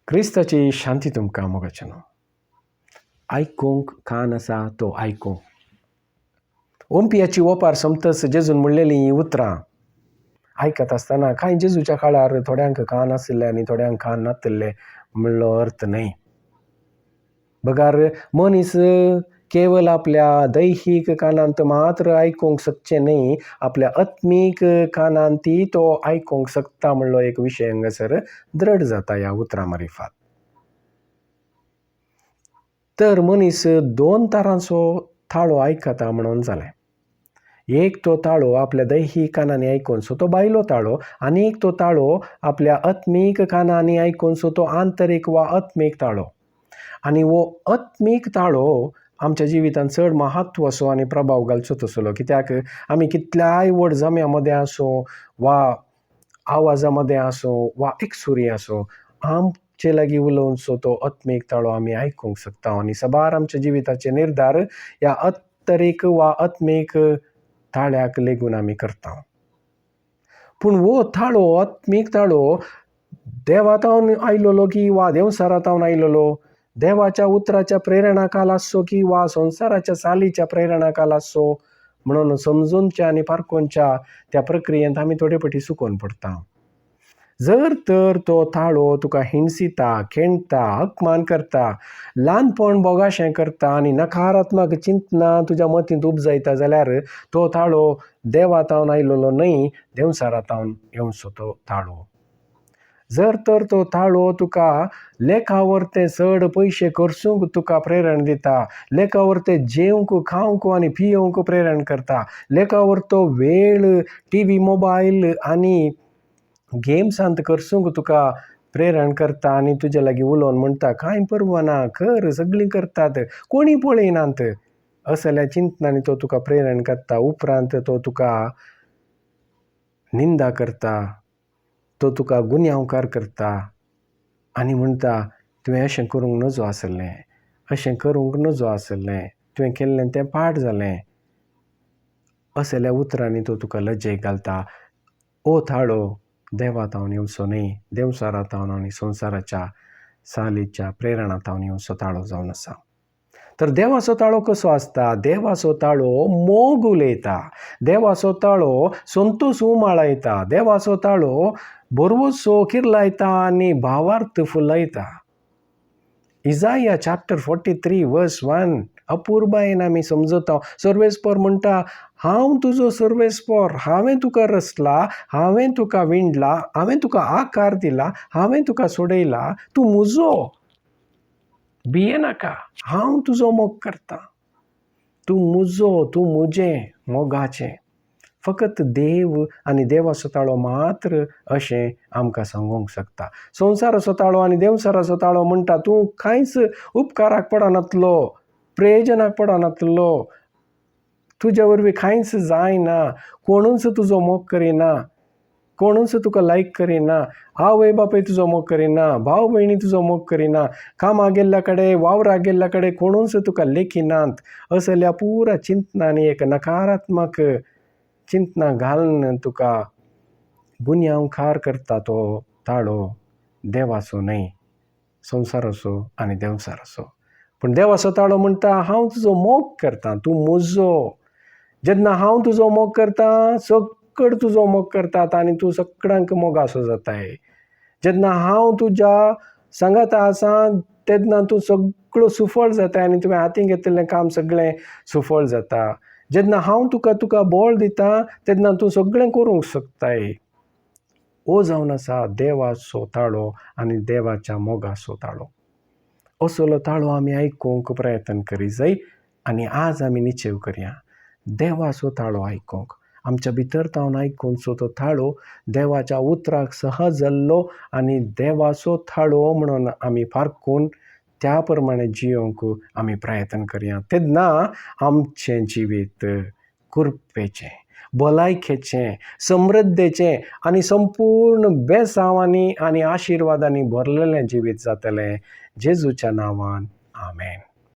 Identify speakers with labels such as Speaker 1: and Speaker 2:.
Speaker 1: क्रिस्ताची शांती तुमकां मोगाच्यानो. आयकूंक कान आसा तो आयकूं. ओंपियाची ओपार सोमतच जेजून म्हणलेलीं हीं उतरां आयकत आसतना कांय जेजूच्या काळार थोड्यांक कान आशिल्ले आनी थोड्यांक कान नातिल्ले म्हणलो अर्थ न्हय. बगार मनीस केवल आपल्या दैहीक कानांत मात्र आयकूंक शकचें न्हय, आपल्या आत्मीक कानांत ती तो आयकूंक शकता म्हणलो एक विशय हांगासर दृढ जाता ह्या उतरां मारिफात. तर मनीस दोन तरांचो ताळो आयकता म्हणून जालें. एक तो ताळो आपल्या दैहीक कानांनी आयकून तो बायलो ताळो, आनी एक तो ताळो आपल्या आत्मीक कानांनी आयकून तो आंतरीक वा आत्मीक ताळो. आनी हो आत्मीक ताळो आमच्या जिवितांत चड महत्व असो आनी प्रभाव घालचो तसलो, कित्याक आमी कितल्याय व्हड जम्या मदें आसूं वा आवाजा मदें आसूं वा एकसुरी आसूं, आमचे लागीं उलोवचो तो आत्मीक ताळो आमी आयकूंक शकता. आनी साबार आमच्या जिविताचे निर्धार ह्या अत्तरीक वा आत्मीक ताळ्याक लेगून आमी करता. पूण हो ताळो आत्मीक ताळो देवातावन आयलोलो की वा देवसारातावन आयलोलो, देवाच्या उतराच्या प्रेरणा काल आसचो की वा संवसाराच्या चालीच्या प्रेरणा काल आसचो म्हणून समजूनच्या आनी पारखूनच्या त्या प्रक्रियेंत आमी थोडे पटी चुकोवन पडटा. जर तर तो ताळो तुका हिणसिता, खेणटा, अपमान करता, ल्हानपण बोगाशें करता आनी नकारात्मक चिंतना तुज्या मतींत उपजायता जाल्यार तो ताळो देवातावन आयलोलो न्हय, देवसारातावन येवचो तो ताळो. जर तर तो ताळो तुका लेखावर ते चड पयशे खर्चूंक तुका प्रेरण दिता, लेखावर ते जेवंक खावंक आनी पियोवंक प्रेरण करता, लेखावर तो वेळ टी व्ही मोबायल आनी गेम्सांत खर्चूंक तुका प्रेरण करता आनी तुजे लागीं उलोवन म्हणटा कांय परवा ना, कर, सगळीं करतात, कोणी पळयनात असल्या चिंतनांनी तो तुका प्रेरण करता. उपरांत तो तुका निंदा करता, तो तुका गुन्यांवकार करता आनी म्हणटा तुवें अशें करूंक नजो आसलें, अशें करूंक नजो आसलें, तुवें केल्लें तें पाड जालें, असल्या उतरांनी तो तुका लजेक घालता. ओ ताळो देवा तावन येवचो न्हय, देवसारा तावन आनी संवसाराच्या सालीच्या प्रेरणा तावन येवचो ताळो जावन आसा. तर देवाचो ताळो कसो आसता? देवाचो ताळो मोग उलयता, देवाचो ताळो संतोश उमाळायता, देवाचो ताळो बरवसो किर्लायता आनी भावार्थ फुलयता. इजाया चॅप्टर 43 वर्स 1 अपुरबायेन आमी समजता. सर्वेस्पर म्हणटा हांव तुजो सर्वेस्पर, हांवें तुका रचला, हांवें तुका विणला, हांवें तुका आकार दिला, हांवें तुका सोडयला, तूं म्हजो, भियेनाका, हांव तुजो मोग करता, तूं म्हजो, तूं म्हजें मोगाचें. फकत देव आनी देवाचो ताळो मात्र अशें आमकां सांगूंक शकता. संवसाराचो ताळो आनी देवसाराचो ताळो म्हणटा तूं कांयच उपकाराक पडनातलो, प्रयोजनाक पडनातलो, तुज्या वरवीं कांयच जायना, कोणूच तुजो मोग करिना, कोणूच तुका लायक करिना, आवय बापूय तुजो मोग करिना, भाव भयणी तुजो मोग करिना, कामाक गेल्ल्या कडेन वावराक गेल्ल्या कडेन कोणूच तुका लेखिनात, असल्या पुरा चिंतनांनी एक नकारात्मक चिंतना घालून तुका गुन्यांवकार करता तो ताळो देवाचो न्हय, संवसाराचो आनी देवसाराचो. पूण देवाचो ताळो म्हणटा हांव तुजो मोग करता, तूं म्हजो. जेन्ना हांव तुजो मोग करता सकड तुजो मोग करतात आनी तूं सगळ्यांक मोगासो जाताय. जेन्ना हांव तुज्या सांगाता आसा तेन्ना तूं सगळो सुफळ जाता आनी तुवें हातीन घेतिल्लें काम सगळें सुफळ जाता. जेन्ना हांव तुका तुका बळ दिता तेन्ना तूं सगळें करूंक शकताय. हो जावन आसा देवाचो ताळो आनी देवाच्या मोगाचो ताळो. असलो ताळो आमी आयकूंक प्रयत्न करी जाय आनी आज आमी निश्चेव करया देवाचो ताळो आयकूंक. आमच्या भितर तावन आयकूनचो तो ताळो देवाच्या उतराक सहज जाल्लो आनी देवाचो ताळो म्हणून आमी पारखून त्या प्रमाणे जियोंक आमी प्रयत्न करया. तेन्ना आमचें जिवीत कृपेचें, भलायकेचें, समृद्धेचें आनी संपूर्ण बेसांवांनी आनी आशिर्वादांनी भरलेलें जिवीत जातलें. जेजूच्या नांवान, आमेन.